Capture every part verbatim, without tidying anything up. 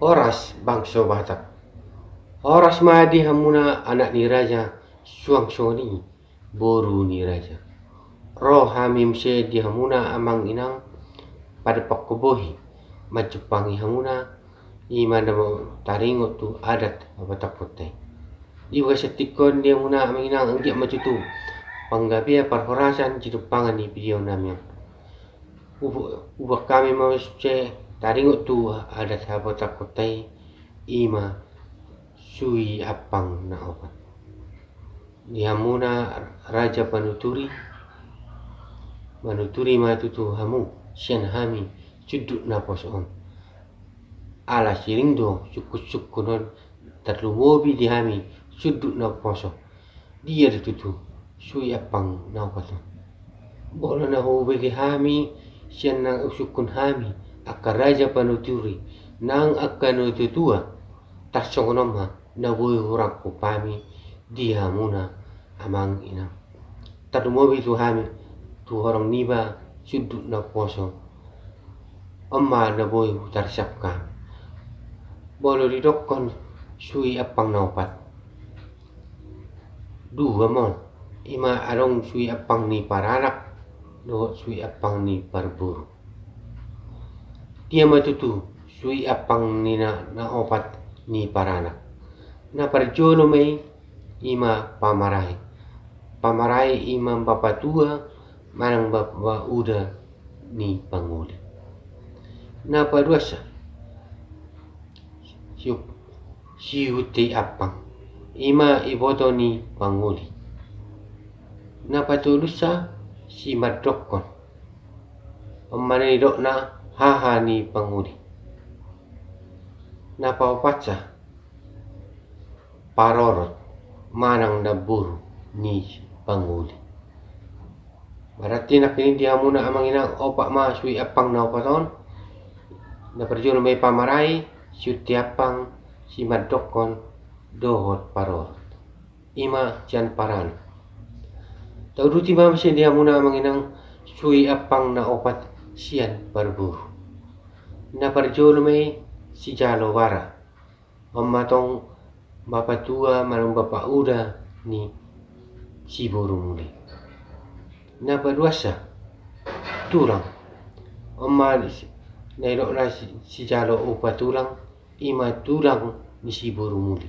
Horas bangso Batak. Horas ma di hamuna anak ni raja, suang songon i boru ni raja. Ro hami muse di hamuna amang inang, padompakkon bohi manjumpangi hamuna, i ma na taringot tu adat habatahonta i. Di bagasan tingki on di hamuna amang inang, anggiat ma tutu panggabean, parhorasan, situmpangan ni video nami on. Ubo-, uboan hami ma muse taringot tu adat habatahonta i, i ma sui ampang na opat. Di hamuna raja panuturi, manuturi ma tutu hamu sian hami sundut naposo on. Ala siring do sungkunsungkun on tarlumobi di hami sundut naposo. Dia do tutu sui ampang na opat on? Molo na hubege hami sian na husungkun hami angka raja panuturi nang angka natuatua, tarsongon on ma na boi hurangkup hami di hamuna amang inang. Tarlumobi tu hami, tu horong niba sundut naposo. On ma na boi hutarsiap hami. Molo didokkon sui ampang na opat, dua ma on. I ma adong sui ampang ni paranak dohot sui ampang ni parboru. Dia ma tutu sui ampang ni na, na opat ni paranak? Na parjolo ma i, i ma pamarai. Pamarai i ma bapatua manang bapauda ni pangoli. Na paduasa, si-, sihuntei ampang, i ma iboto ni pangoli. Na patolusa, simandokkon, on ma na nidokna haha ni pangoli. Na paopatsa, parorot manang namboru ni pangoli. Berarti nangkin di hamuna amang inang, opat ma sui ampang na opat on. Na parjolo ma i pamarai, sihuntei ampang, simandokkon dohot parorot. I ma sian paranak. Tauduti ma muse di hamuna amang inang sui ampang na opat sian parboru. Na parjolo ma i sijalo bara. On ma tong bapatua manang bapauda ni si boru muli. Na paduasa, tulang. On ma si-, na nidokna si-, sijalo upa tulang, i ma tulang ni si boru muli.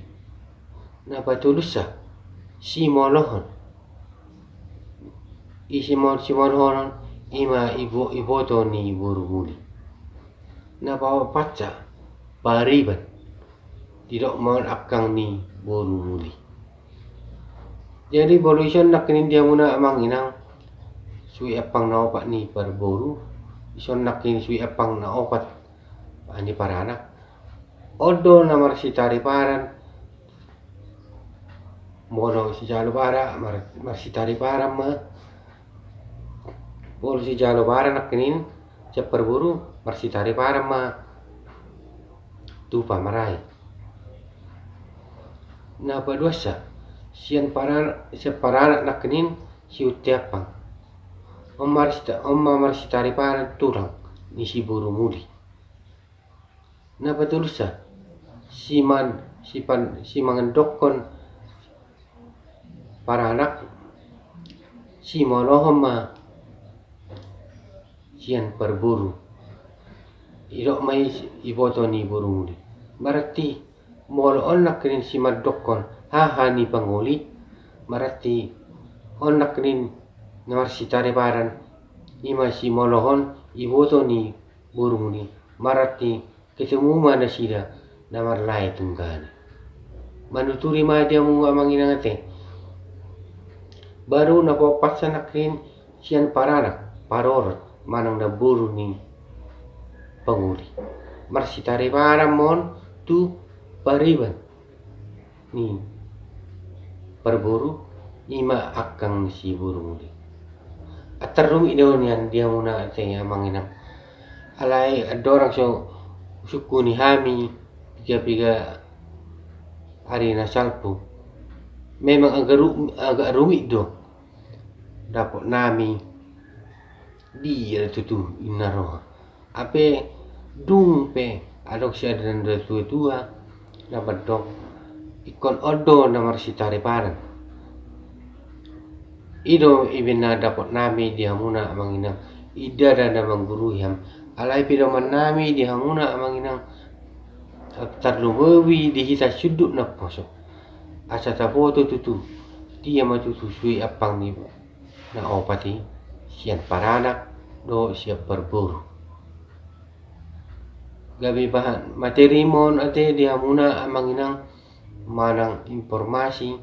Na patolusa, simolohon. I simo-, simolohon on, i ma ibo-, iboto ni boru muli. Na paopatsa, pariban. Didok ma on angkang ni boru muli. Jadi molo dison nangkin di hamuna amang inang, sui ampang na opat ni parboru, dison nangkin sui ampang na opat ni paranak. On do na marsitariparan. Molo sijalo bara, mar-, marsitariparan ma. Molo sijalo bara nangkin sian parboru, marsitariparan ma tu pamarai. Na paduasa, sian para-, sian paranak nangkin sihuntei ampang. On marsita-, on ma marsitariparan tulang ni si boru muli. Na patolusa, siman-, sipan-, simandokkon paranak, simolohon ma sian parboru. Didok ma i iboto ni boru muli. Berarti molo on nangkin simandokkon haha ni pangoli, berarti on nangkin na marsitariparan, i ma simolohon iboto ni boru muli. Berarti ketemu ma nasida na marlae tunggane. Manuturi ma di hamu amang inang ate. Baru na paopatsa nangkin sian paranak, parorot manang namboru ni pangoli. Marsitariparan ma on tu pariban ni parboru, i ma angkang ni si boru muli. Antar rumit do nian di hamuna ate amang inang. Alai andorang so sungkuni hami piga-piga ari na salpu, memang agak ru-, agak rumit do dapot nami. Dia tutu inna roha. Ape dung pe Adong sian na tua-tua na mandok, ingkon on do na marsitaripadan. I do ibana dapot nami di hamuna amang inang, i ndada na manggurui hami. Alai pedoman nami di hamuna amang inang, tarlumobi di hita sundut na poso, asa taboto tutu dia ma tutu suhi ampang ni na opat i, sian paranak dohot sian parboru. Gabe bahan materi ma on ate di hamuna amang inang, manang informasi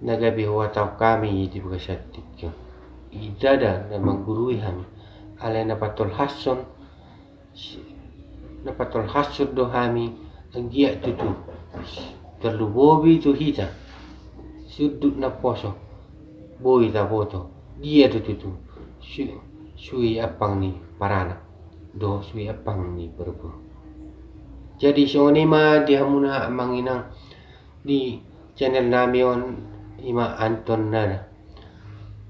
na gabe huhatahon hami di bagasan tingki on. I ndada na manggurui hami, alai na patolhashon, na patolhashon do hami, anggiat tutu tarlumobi tu hita sundut na poso, boi taboto dia do tutu su-, suhi ampang ni paranak dohot suhi ampang ni parboru. Jadi songon i ma di hamuna amang inang, di channel nami on, i ma Anton Nada.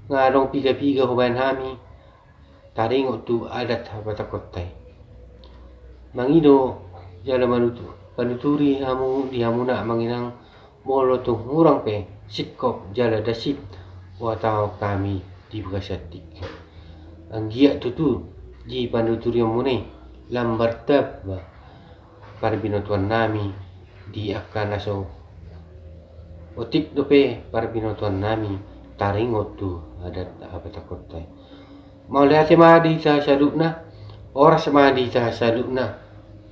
Nga adong piga-piga hubaen hami taringot tu adat Hapatahonta i. Mangido jala manutu-, panuturi hamu di hamuna amang inang, molo tung hurang pe singkop jala dasip huhatahon hami di bagasan tingki on, anggiat tutu di panuturimuna i lam martamba parbinotoan nami di angka na so otik dope parbinotoan nami taringot tu adat Hapatahonta i. Mauliate ma di hita saluhutna, horas ma di hita saluhutna,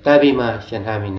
tabi ma sian hami.